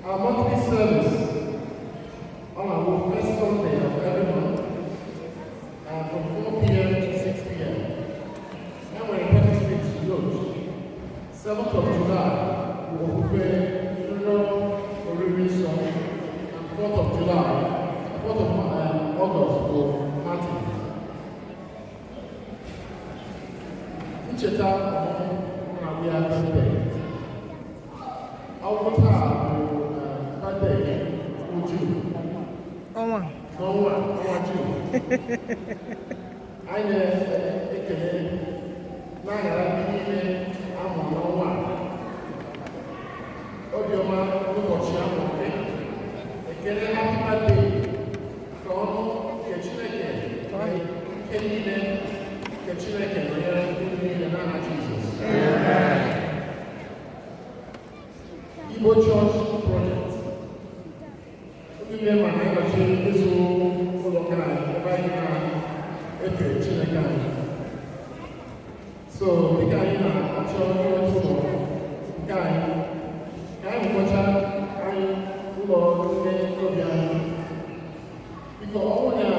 Our monthly service on our first Sunday of every month from 4 p.m. to 6 p.m. And we're in Petty Street Road. 7th of July, we will prepare funeral for Riri Song, and 4th of July, 4th of August for Martin. Ncheta ọmọ na-abịa birthday. Our taa birthday Uju. Ọnwa June. Anyị na-ekele na-aghara ndị niile amụ n'ọnwa obiọma n'ụbọchị ahụ ekele happy birthday ka ọnụ nke Chineke nke niile nke Chineke nọnyere ndị niile n'aha Jizọs. Igbo Church Project. Ndị na-eme ma na-enọchi ịzụ ụlọ ka ebe anyị na-efe Chineke anyị. So, dịka anyị na-achọ ịnweta ụlọ nke anyị, ka anyị nweta anyị ụlọ ndị obi anyị. Biko ọ bụrụ na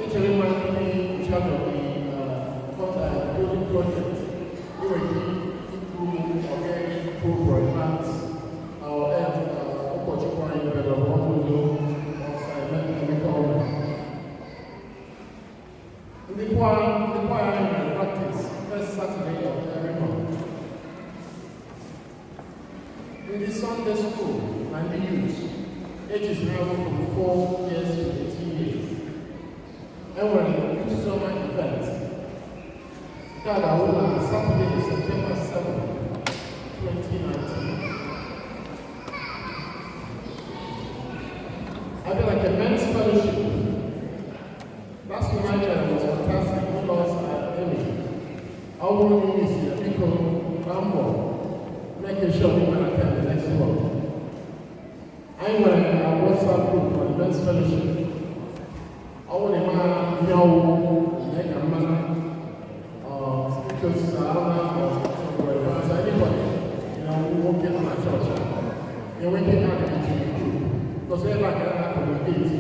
ịchere mma ndị nchadọ building project, you will improve organic food for plants, our opportunity to develop the choir in practice first Saturday of every month. In the Sunday school and the youth, ages ranging from 4 years to 18 years. And we're in the summer event. God, Saturday, September 7th, 2019. I feel like a men's fellowship. Last night was fantastic because Emmy, our woman is here, people, Rambo, making sure we can attend the next one. I'm wearing a WhatsApp group for the men's fellowship. I want a man, make a man. Because anybody, who won't get on our church, they're working out of the because they're like a communicate,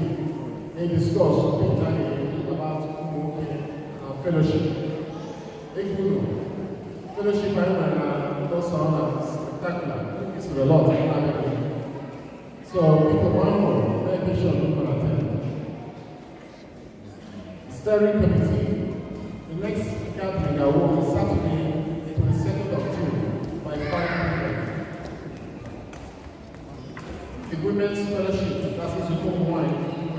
they discuss big time about fellowship. Fellowship, those are spectacular. It's a lot of so people want more, making sure people attend. Steering committee, the next gathering will be Saturday, the 22nd of June, by 5 p.m. The Women's Fellowship, that is Wine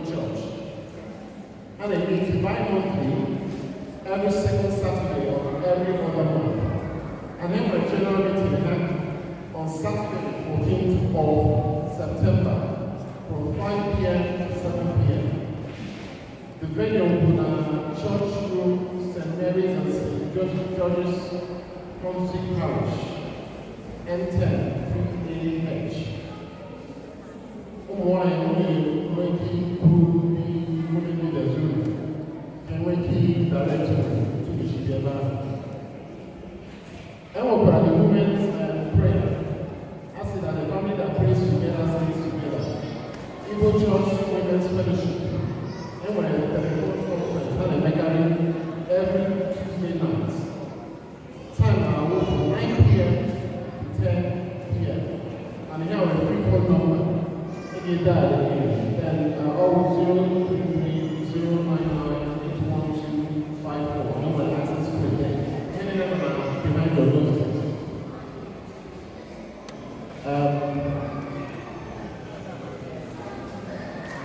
Church. And it meets bi-monthly, every second Saturday of every other month. And then we're general meeting on Saturday, the 14th of September, from 5 p.m. to 7 p.m. The venue will be Church Room, St. Mary's and St. George's Constant Parish, N10 3AH. And we'll pray the women's prayer. I said that the family that prays together stays together. Igbo Church Women's Fellowship. And we're at the telephone conference and a gathering every Tuesday night. Time will from 9 p.m. to 10 p.m. And here we have a free phone number. If you dial again, then all 033 099 81254. No one access to it then. Any number behind your nose.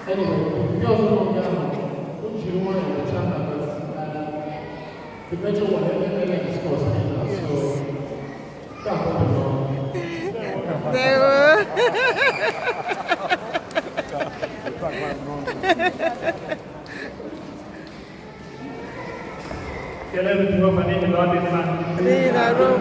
Anyway, we also don't get what you want in the channel, but the better one, everything discuss it. So, that's what we're doing. They were. Kelele Jehova n'ihi na ọ dị mma. N'ihi na ruo